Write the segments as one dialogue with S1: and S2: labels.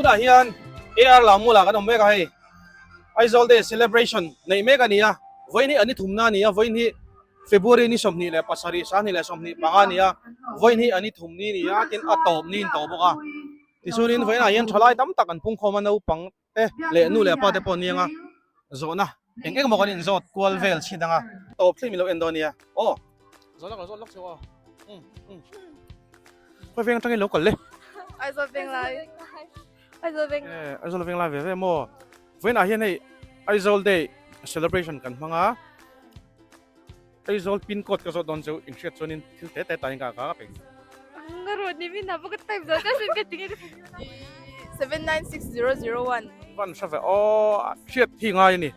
S1: Tunah hian AR Lamula kan awm mek a hei. Aizawl Day celebration neih mek a ni a, vawiin hi a ni thumna a ni a, vawiin hi February ni 27, 2025 a ni a, vawiin hi a ni thum ni a ni a, tin a tawp ni in tawh bawk a. Tichuanin vawiinah hian thalai tam tak an pungkhawm a, naupang te leh nu leh pa te pawh an niang a, zawhna eng eng emaw kan inzawt kual vel chhin ang a. Tawp thleng min lo en dawn nia. Aw, zawhna ka lo zawt lawk cheu aw. Umm umm. Khawi veng atangin lo kal le?
S2: Aizawl Venglai. Aizawl Venglai.
S1: Eh, Aizawl Venglai ve ve maw? Vawiinah hian hei Aizawl Day celebration kan hmang a. Aizawl pin code ka zawt dawn chu inhriat chuanin thil te te tain ka ka peng.
S2: Nga rawt ni min hapa ka type zo ka sin ka tinge ka 796001.
S1: Van hra ve aw hriat hi ngai ani.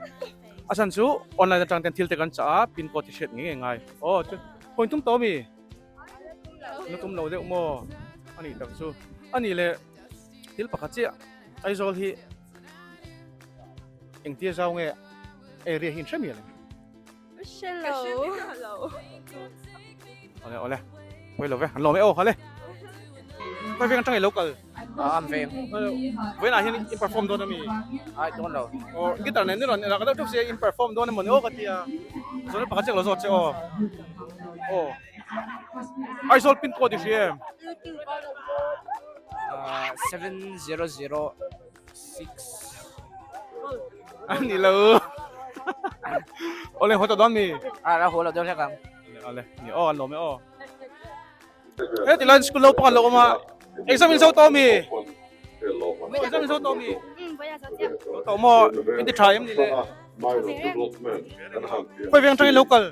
S1: A chhan chu online atang ten thil te kan chah a pin code hi hriat ngei ngei ngai. Aw chu point tum tawh mi. Na tum lo deuh maw? Ani tak chu. Ani le thil pakhat chiah Aizawl hi engtia zau nge area hi in hre mial em?
S2: Hre lo.
S1: Ole ole. Poi lo ve. An lawm e aw hale. Koi veng atang i lo kal.
S3: Ah, am veng.
S1: Vawiinah hian in perform dawn ami?
S3: Ai dawn lo.
S1: Aw guitar nen ni rawn ka deuh teuh sia in perform dawn emaw ni aw ka tia. Zawhna pakhat chiah ka lo zawt che aw. Aw. Aizawl pin code i hria em?
S3: Ah, 7006.
S1: Ani lo. Ole haw ta dawn mi?
S3: Ah, la haw lo dawn hlek ang.
S1: Ole ole. Ni aw an lawm e aw. He ti lai school lo pakhat lo awm a. Exam in zo tawh mi? Exam in zo tawh mi? Zo tawh maw? In ti tha em ni le? Khawi veng atangin lo kal?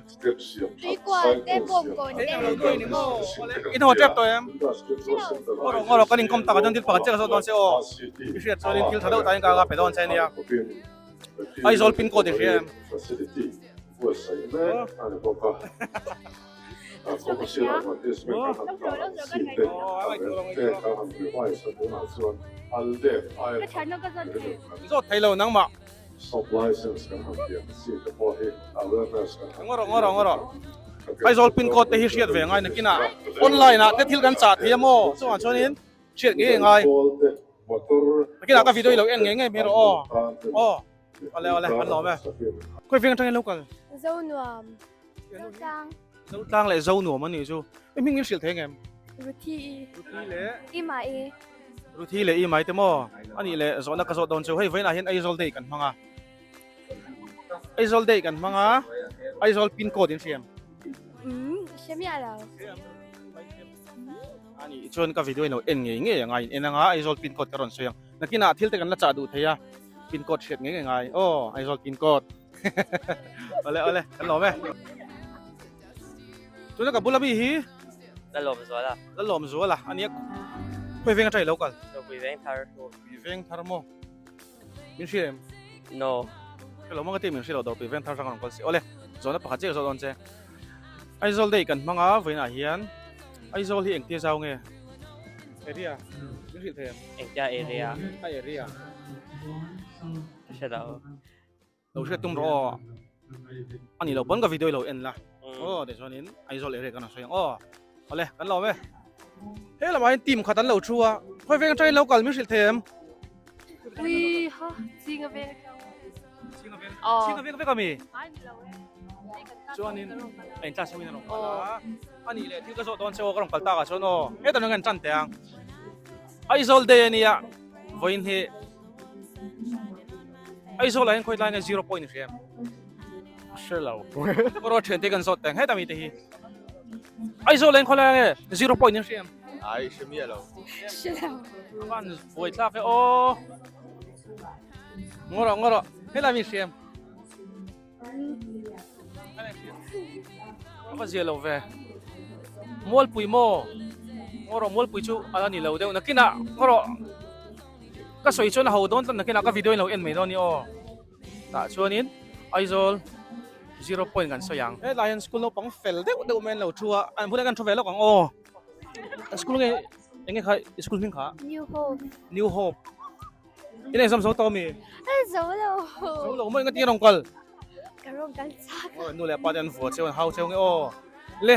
S1: In haw tep tawh em? Ngaw rawh ngaw rawh kan inkawm tak ah chuan thil pakhat chiah ka zawt dawn che aw. I hriat chuanin thil tha deuh tain ka ka pe dawn che ania. Aizawl pin code i hria em? Zawt thei lo nangmah. Ngaw rawh ngaw rawh ngaw rawh. Aizawl pin code te hi hriat ve ngai nakinah online ah te thil kan chah thei a maw chungah chuanin hriat ngei ngai. Nakinah ka video hi lo en ngei ngei mai rawh aw. Aw awle awle kan lawm e. Khawi veng atangin lo kal?
S2: Zonuam. Zotlang.
S1: Zotlang leh Zonuam a nih chu. I hming in hrilh thei ngem?
S2: Ruthi i.
S1: Ruthi leh?
S2: Ima i.
S1: Ruthi leh Imai te maw? A nih leh zawhna ka zawh dawn chu hei vawiinah hian Aizawl Day kan hmang a. Aizawl Day kan hmang a, Aizawl pin code in hria em?
S2: Umm, hre miah lo.
S1: A nih chuan ka video in lo en ngei ngei anga in en anga Aizawl pin code ka rawn sawi ang. Nakinah thil te kan la chah duh thei a, pin code hriat ngei ngei ngai. Aw, Aizawl pin code. Ole ole kan lawm e. Tuna ka bula mi hi
S4: La lawm zual a.
S1: La lawm zual a ania khawi veng atang i lo kal?
S4: Ropui veng thar.
S1: Ropui veng thar maw? Min hria em?
S4: No.
S1: Hre lo maw ka ti min hria lo Ropui veng thar hrang a rawn kal si. Ole zawhna pakhat chiah ka zawh dawn che. Aizawl day kan hmang a vawiinah hian Aizawl hi engtia zau nge? Area min hrilh thei em?
S4: Engtia area?
S1: A area.
S4: Hre lo.
S1: Lo hriat tum rawh aw. A nih loh pawn ka video hi lo en la. Aw tichuanin Aizawl area kan rawn sawi ang aw. Awle kan lawm e. He lamah hian team khat an lo thu a. Khawi veng atangin lo kal min hrilh thei em?
S2: Ui ha Chinga veng atang.
S1: Chinga veng Chinga veng vek ami? Chuanin a in class ho in a rawn kal a. A nih leh thil ka zawh dawn che aw ka rawn kal tak ah chuan aw. Hetah nang an tan teh ang. Aizawl day ania vawiin hi Aizawl ah hian khawi tlai nge zero point hria em?
S3: Hre lo.
S1: Pawh thian te kan zawt teng heta mi te hi. Aizawl ah hian khawi lai nge zero point in hria em?
S3: Ai hre miah lo.
S2: Hre lo.
S1: Avan buai thlak e aw. Ngaw rawh ngaw rawh helai mi hria em? Ava zia lo ve. Mualpui maw? Ngaw rawh mualpui chu ala ni lo deuh nakinah ngaw rawh. Ka sawi chuan a ho dawn tlat nakinah ka video in lo en mai dawn ni aw. Tah chuanin Aizawl zero point kan sawi ang. Helai hian school naupang fel deuh deuh mai an lo thu a, an bulah hian kan thu ve lawk ang aw. School nge eng nge kha school hming kha?
S2: New Hope.
S1: New Hope. In exam zo tawh mi?
S2: Zo lo.
S1: Zo lo maw engati rawn kal?
S2: Ka rawn kal chak.
S1: Aw nu leh pa te an vua cheu an hau cheu nge aw. Le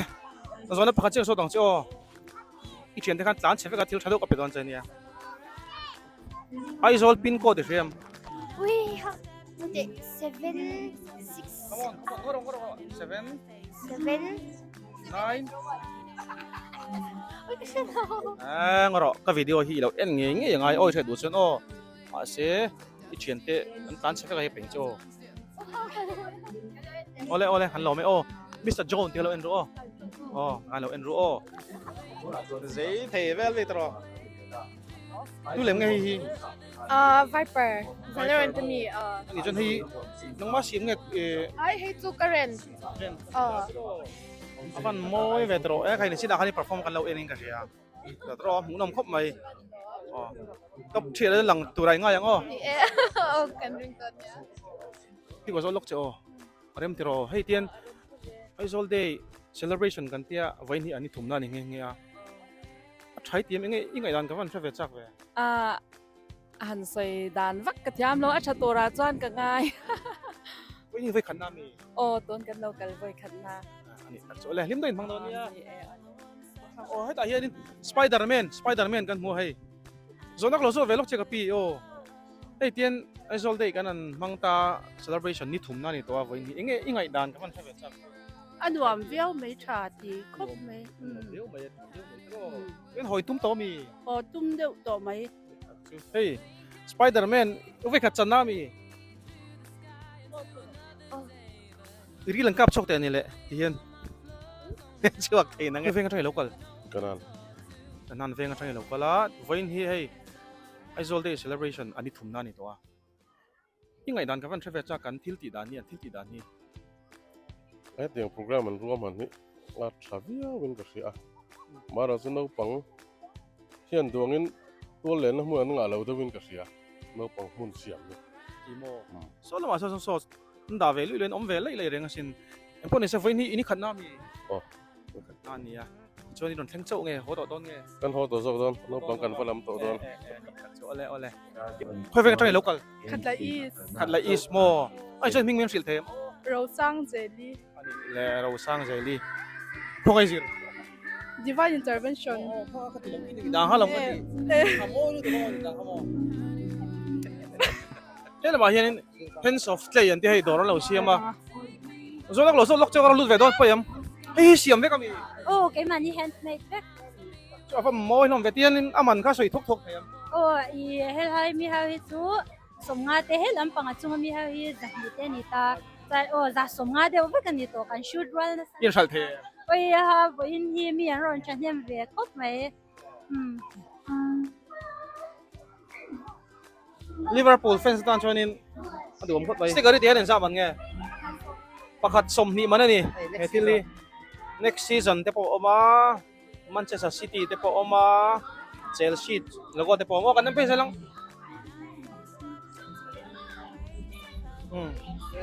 S1: zawhna pakhat chiah ka sawi tawng che aw. I thiante khan tlan chhe vek a thil tha deuh ka pe dawn che nia. Aizawl pin code i hria em?
S2: Ui ha mate 7 6
S1: Come on, come on, ngawh rawh, ngawh rawh. 7
S2: 7
S1: 9
S2: Ui ka hre lo.
S1: Eh, ngawh rawh, ka video hi i lo en ngei ngei angai aw i hriat duh chuan aw. Mahse, i thiante an tlan chhe vek a hei peng chu aw. Awle awle han lawm e aw. Mister John tih kha lo en ru aw. Aw, ngai lo en ru aw. Zei thei vel vei tawh rawh. Tu lem nge hei hi?
S2: Ah, Viper. Valorant ami. Ah.
S1: Ani chuan hei nangmah siam nge eh
S2: Ai hei chu ka rent.
S1: Rent.
S2: Ah.
S1: A van mawi ve tawh rawh e khai ni chinah khan i perform kan lo en in ka hria. Ta tawh rawh hmuhnawm khawp mai. Aw. Top thiah la lang tur ah i ngai ang aw.
S2: Ni e. Aw kan ring tawh nia.
S1: Ti ko zawh lawk che aw. A rem tiraw hei tian Aizawl Day celebration kan tia vawiin hi an i thumna a ni nghe nghe a. A thai tiam enge i ngaihdan ka van hre ve chak ve.
S5: A han sawi dan vak ka thiam lo a tha turah chuan ka ngai.
S1: Vawi ni vawi khatna mi?
S5: Aw tun kan lo kal vawi khatna.
S1: A ni tak chu le hlim deuhin hmang dawn nia. Aw hetah hianin Spiderman Spiderman kan hmu a hei. Zawhna ka lo zawh ve lawk che ka pi aw. Hei tian Aizawl Day kan han hmang ta celebration ni thumna a ni tawh a vawiin hi enge i ngaihdan ka van hre ve chak.
S6: A nuam viau mai tha ti khawp mai.
S1: Nuam viau mai a ti viau mai tawh. Kan hawi tum tawh mi?
S6: Haw tum deuh tawh mai.
S1: Hei Spiderman u vekhat channa mi? I ril an kap chhuak teh a ni le ti hian chhuak thei nang e. Veng atang i lo kal?
S7: Kanan.
S1: Kanan veng atang i lo kal a vawiin hi hei Aizawl Day celebration a ni thumna a ni tawh a. I ngaihdan ka van hre ve chak kan thil tih dan hi an thil tih dan hi.
S7: Hetiang program an ruahman hi a tha viau in ka hria a, mahra chu naupang hian duangin tual lenna hmun an ngah lo deuh in ka hria, naupang hmun siam hi.
S1: Ti maw? Saw lamah sawn saw an dah ve luih luih in awm ve laih laih reng asin. Engpawh nise vawiin hi in i khatna ami?
S7: Aw.
S1: A nia. Chuan i rawn thleng chauh nge? Haw tawh dawn nge?
S7: Kan haw tawh zawk dawn. Naupang kan va lam tawh dawn.
S1: Awle awle. Khawi veng atang i lo kal?
S6: Khatla East.
S1: Khatla East maw? Ai chuan hming min hrilh thei em?
S6: Rosang Zeli.
S1: Ani le Rosang Zeli. Khawngaih zir.
S6: Divine Intervention.
S1: Aw kha ka ti lo i dang ha lo ka ti. A mawi lutuk a maw i dang ha maw? He lamah hianin hands of clay an tih hei dawr an lo siam a zawlak lo zawk lawk chu a rawn lut ve dawn pawi ang hei hi siam vek ami
S8: aw keimahni handmade vek
S1: chu a va mawi hlawm ve tianin a man kha sawi thawk thawk thei ang
S8: aw i helai mi ho hi chu sawmnga te he lampang a chunga mi ho hi zahnih te a ni ta chuan aw za sawmnga deuh vek a ni tawh kan shoot rual nasa
S1: in hralh thei
S8: oi a vawiin hi mi an rawn thahnem ve khawp mai
S1: Liverpool fans tan chuanin a duhawm khawp mai sticker hi ti hian engzah man nge pakhat 20 man a ni he thil hi next season te pawh a awm a Manchester City te pawh a awm a Chelsea logo te pawh a awm a aw kan en phei zel ang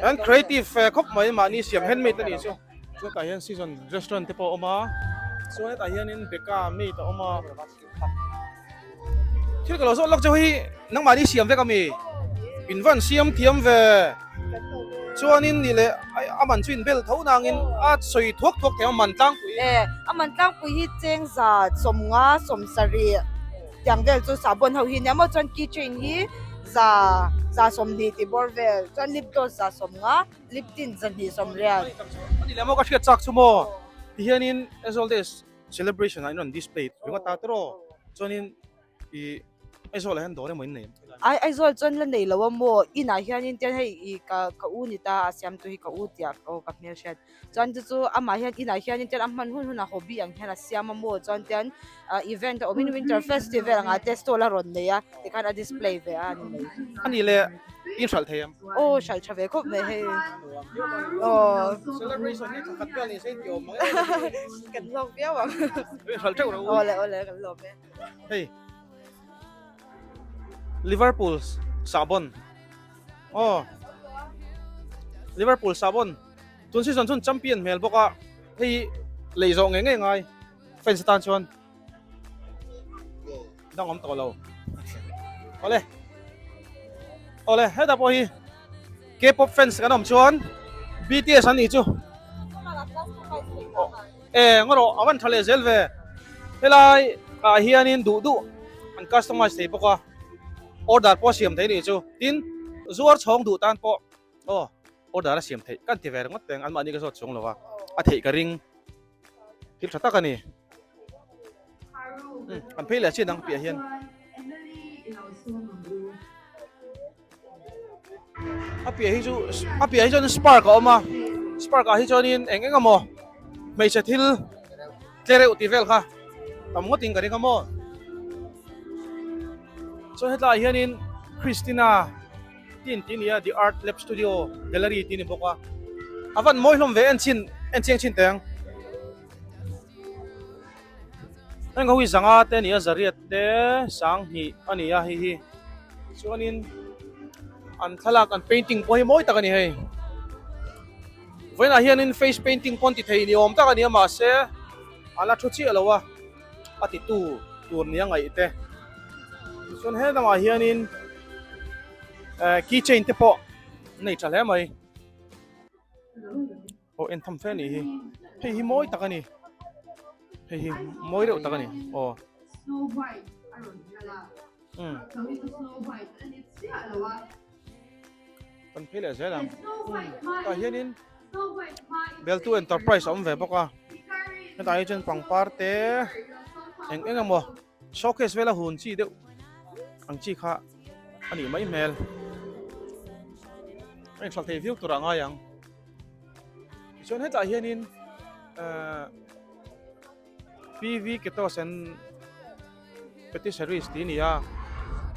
S1: an creative ve khawp mai mahni siam handmade a nih chu. Chutah hian season restaurant te pawh a awm a chuan hetah hianin Beka mate a awm a thil ka lo zawt lawk chu hei nangmahni siam vek ami in van siam thiam ve chuanin nih leh a man chu in bel tho nangin a sawi thuak thuak thei a man tlangpui
S9: e a man tlangpui hi cheng za sawmnga sawmsarih tiang vel chu sahbawn ho hi nia maw chuan keychain hi za za 20 tih bawr vel chuan lip gloss za 50 Liptin zahnih sawmriat.
S1: A ni leh maw ka hriat chak chu maw tihianin Aizawl Day celebration ah in rawn display ringawt ta tawh chuanin ih Aizawl ah hian dawr emaw in nei em?
S9: Ai Aizawl chuan la nei lo a maw inah hianin tian hei ih ka ka u ni ta a siamtu hi ka u tia aw ka hmelhriat chuan chu chu amah hian inah hianin tian a hman hun hunah hobby ang hian a siam a maw chuan tian ah event a awmin winter festival angah te stall a rawn nei a tikhan a display ve a ni mai.
S1: A nih leh in hralh thei em?
S9: Aw hralh tha ve khawp mai hei. Aw.
S1: Celebration hi thakhat vel ni se in ti awm mang em?
S9: Kan hlawk viau ang.
S1: In hralh teuh reuh.
S9: Aw le aw le kan hlawk e.
S1: Hei Liverpool sahbawn aw Liverpool sahbawn tun season chuan champion hmel bawk a hei lei zawh ngei ngei ngai. Fans atan chuan dang awm tawh lo. Awle. Awle, heta pawh hi K-pop fans kan awm chuan BTS an nih chu. E, ngaw rawh, a van tha leh zel ve. Helai ah hianin duh duh an customize thei bawk a. Order pawh a siam thei a nih chu. Tin, zuar chhawng duh tan pawh aw order a siam theih kan ti ve ringawt teng anmahni ka zawt chhung lo a, a theih ka ring. Thil tha tak a ni. Umm kan phei leh chin ang piah hian. A piah hi chu a piah hi chuan spark a awm a spark ah hi chuanin eng eng emaw hmeichhe thil tle reuh tih vel kha tam ngawtin ka ring a maw chuan hetlaiah hianin Christina tin tih a ni a the art lab studio gallery tih a ni bawk a a van mawi hlawm ve en chhin en chiang chhin teh ang. Heng ho hi zanga te a ni a zariat te sanghnih a ni a hei hi chuanin an thlalak an painting pawh hi mawi tak a ni hei vawiinah hianin face painting pawh an ti thei ni awm tak a ni a mahse a la thu chiah lo a a ti tu tur nia ngaih te chuan he lamah hianin eh keychain te pawh an nei tha hle mai. Aw en tham fe a nih hi hei hi mawi tak a ni hei hi mawi reuh tak a ni aw umm kan phei leh zel ang tah hianin Beltu Enterprise a awm ve bawk a hetah hi chuan pangpar te eng eng emaw showcase vela hun chi deuh ang chi kha a nih mai hmel a inhralh thei viau turah a ngai ang. Tichuan hetah hianin ehh PV Ketos and Patisseries tih a ni a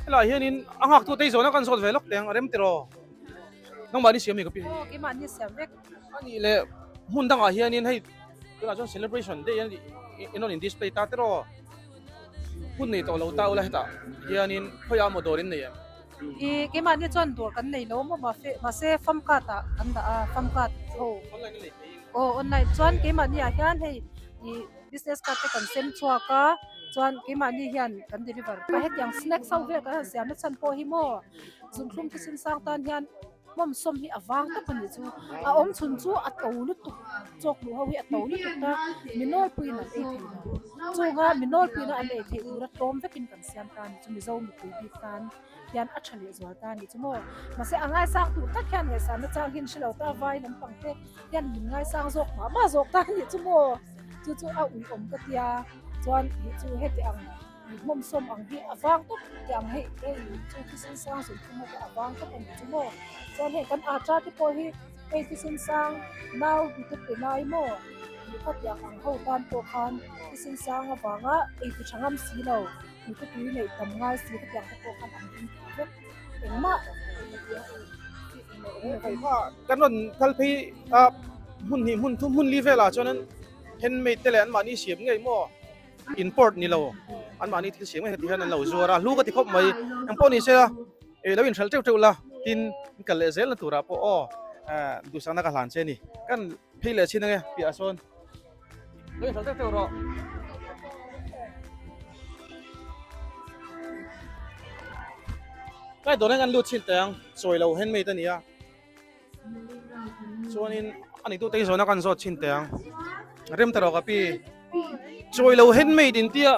S1: helaiah hianin a nghaktu te hi zawhna kan zawt ve lawk teh ang a rem tiraw nangmahni siam ni ka pi
S5: Aw keimahni siam vek
S1: a nih leh hmun dangah hianin hei tunah chuan celebration daih a in rawn in display ta tiraw hun nei tawh lo ta ula hetah hianin khawiah emaw dawr in nei em?
S5: I keimahni chuan dawr kan nei lo maw mahse farm card ah kan dah a farm card ho aw online chuan keimahni ah hian hei ih business card te kan sem chhuak a chuan keimahni hian kan deliver a hetiang snacks ho vel kan han siam na chhan pawh hi maw zunthlum thisen sang tan hian hmawm sawm hi a vang tawp a nih chu a awm chhun chu a to lutuk chawk luh ho hi a to lutuk a mi nawlpuiin an ei thei lo chunga mi nawlpuiin an ei theih tura tlawm vekin kan siam ta a ni chu mizo mipui bik tan hian a tha leh zual ta a nih chu maw mahse a ngaisang tur tak hian ngaihsan na chang hian hrelo ta vai lampang te hian min ngaisang zawk mah mah zawk ta a nih chu maw chu chu a uiawm ka tia chuan ih chu heti ang ih hmawm sawm ang hi a vang tawp tih ang hei hei chu thisen sang zun thum te a vang tawp a nih chu maw chuan hei kan acha te pawh hi hei thisen sang nau hnute pe lai maw ih khatiang ang ho tan pawh khan thisen sang avanga ei ti tha ngam si lo. Mite tui neih tam ngai si ka tiang te pawh khan an ring thei vek engmah
S1: Kan rawn kal phei a hmun hnih hmun thum hmun li velah chuan handmade te leh anmahni siam ngei maw import ni lo anmahni thil siam ngei heti hian an lo zuar a hlu ka ti khawp mai engpawh ni se la eh lo inhralh teuh teuh la tin in kal leh zel na turah pawh aw duhsakna ka hlan che a ni kan phei leh chin ange piah sawn. Lo inhralh teuh teuh rawh. Kai dawr hian kan lut chhin teh ang chawi lo handmade a ni a chuanin a ni tute hi zawhna kan zawt chhin teh ang rem ta rawh ka pi chawi lo handmade in tia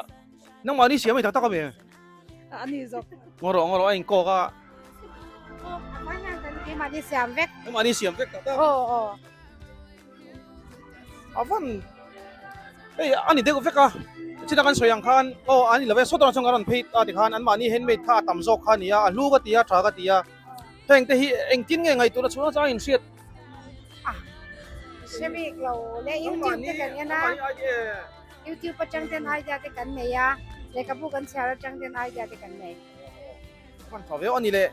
S1: nangmahni siam a ni tak tak a mi
S5: a ni zawk
S1: ngaw rawh ngaw rawh a inkawk a
S8: keimahni siam vek
S1: keimahni siam vek tak tak
S8: aw aw
S1: A van hei a ni deuh vek a china kan sawi ang khan aw an ni lo e sawtawrah chuan kan rawn phei ta tikhan anmahni handmade kha a tam zawk kha a ni a a hlu ka ti a tha ka ti a heng te hi engtin nge ngaihtuah na chhung atang inhriat
S8: hre bik lo le youtube te kan en a youtube atang ten idea te kan nei a lehkhabu kan chhiar atang ten idea te kan nei
S1: van tha viau a ni le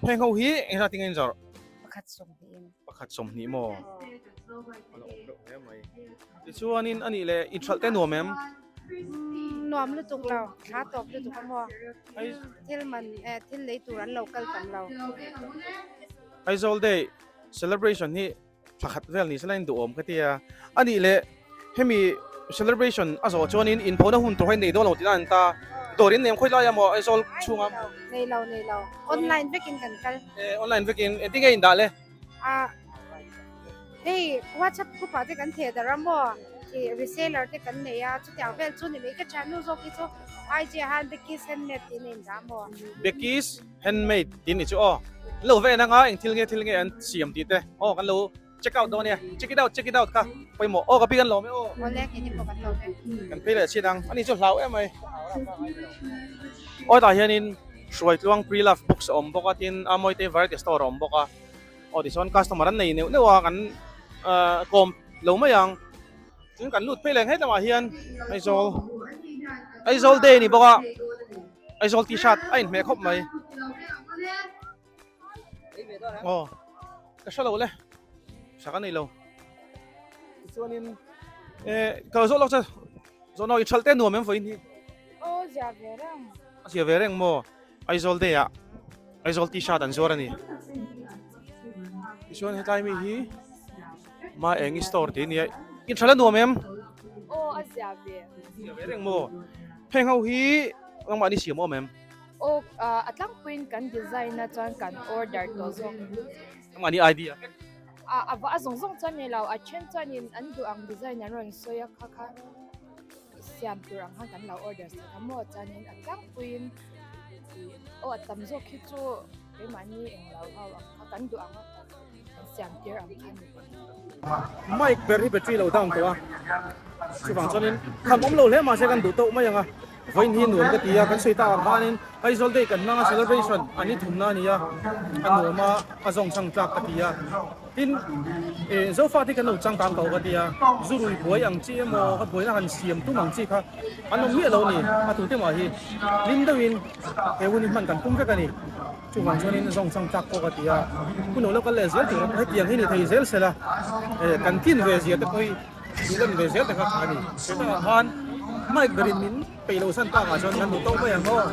S1: heng ho hi engzah tinge in zawrh
S8: pakhat sawmhnih in
S1: pakhat sawmhnih maw a lo awm reuh hle mai tichuanin a nih leh inhralh te nuam em
S8: nuam lutuk lo thla tawp lutuk a maw thil man eh thil lei tur an lo kal tam lo
S1: Aizawl Day celebration hi thla khat vel ni sela in duhawm ka tia a nih leh hemi celebration a zawh chuanin inphona hun tur hi nei dawn lo tih na an ta dawr in nem khawi lai a maw Aizawl chhunga
S8: nei lo nei lo online vekin kan kal
S1: eh online vekin engtin nge in dah le
S8: a hei WhatsApp group ah te kan theh darh a maw.
S10: I reseller te kan nei a, chutiang vel chu ni mai. Ka thiannu zawk hi chu IG ah khan Becky's Handmade tiin a indah maw?
S1: Becky's Handmade tih ni chu aw. An lo ve nang a, eng thil nge thil nge an siam tih te aw kan lo check out dawn nia. Check it out, check it out kha pawimawh. Aw ka pi kan lawm e aw.
S10: Awle, keini pawh kan lawm e.
S1: Kan phei leh chhin ang, ani chu hlau em mai. Aw tah hianin Hruaitluang Pre-Love Books a awm bawk a, tin Amawite Variety Store a awm bawk a. Aw tichuan customer an nei neuh neuh a kan kawm lo mai ang tin kan lut phei leh ngei lamah hian Aizawl Aizawl day ni bawk a Aizawl t-shirt a inhmeh khawp mai aw ka hre lo le sak a nei lo tichuanin eh ka lo zawh lawk che zawh nawk i thalh te nuam em vawiin hi
S2: aw zia ve reng
S1: a zia ve reng maw Aizawl day ah Aizawl t-shirt an zuar a ni. Tichuan hetlai mi hi Ma Engi store tih a nia. In thala nuam em?
S2: Aw a zia ve.
S1: Zia ve reng maw? Heng ho hi nangmah ni siam awm em?
S2: Aw a tlangpuiin kan design a chuan kan order tawh zawk.
S1: Nangmah ni idea vek?
S2: A va a zawng zawng chuan ni lo, a then chuanin an duh ang design an rawn sawi a kha kha. Siam tur ang khan kan lo order sak a maw chuanin a tlangpuiin aw a tam zawk hi chu keimahni englo ho ang kha kan duh ang a kan siam tir ang kha ni.
S1: Mic ber hi battery lo down tawh a, chuvang chuanin kham awm lo hle mahse kan duh tawh mai ang a, vawiin hi nuam ka ti a, kan sawi tak ang khanin Aizawl Day kan hmang a celebration an i thumna a ni a, a nuam a, a zawng chang tlak ka ti a. Tin, eh, Zofate kan lo changkang tawh ka tia, zu rui buai ang chi emaw, ka buaina han siam tum ang chi kha an awm miah lo a ni. A tute mah hi hlim deuhin he hun hi hman kan tum vek a ni. Chuvang chuanin zawng chang tlak pawh ka ti a, hun lo lo kal leh zel tur a hetiang hi ni thei zel sela, eh, kan tlin ve zia te pawh hi duh lan ve zel te kha tha a ni. Hetah khan mic berin min peih loh san takah chuan kan duh tawk mai ang aw.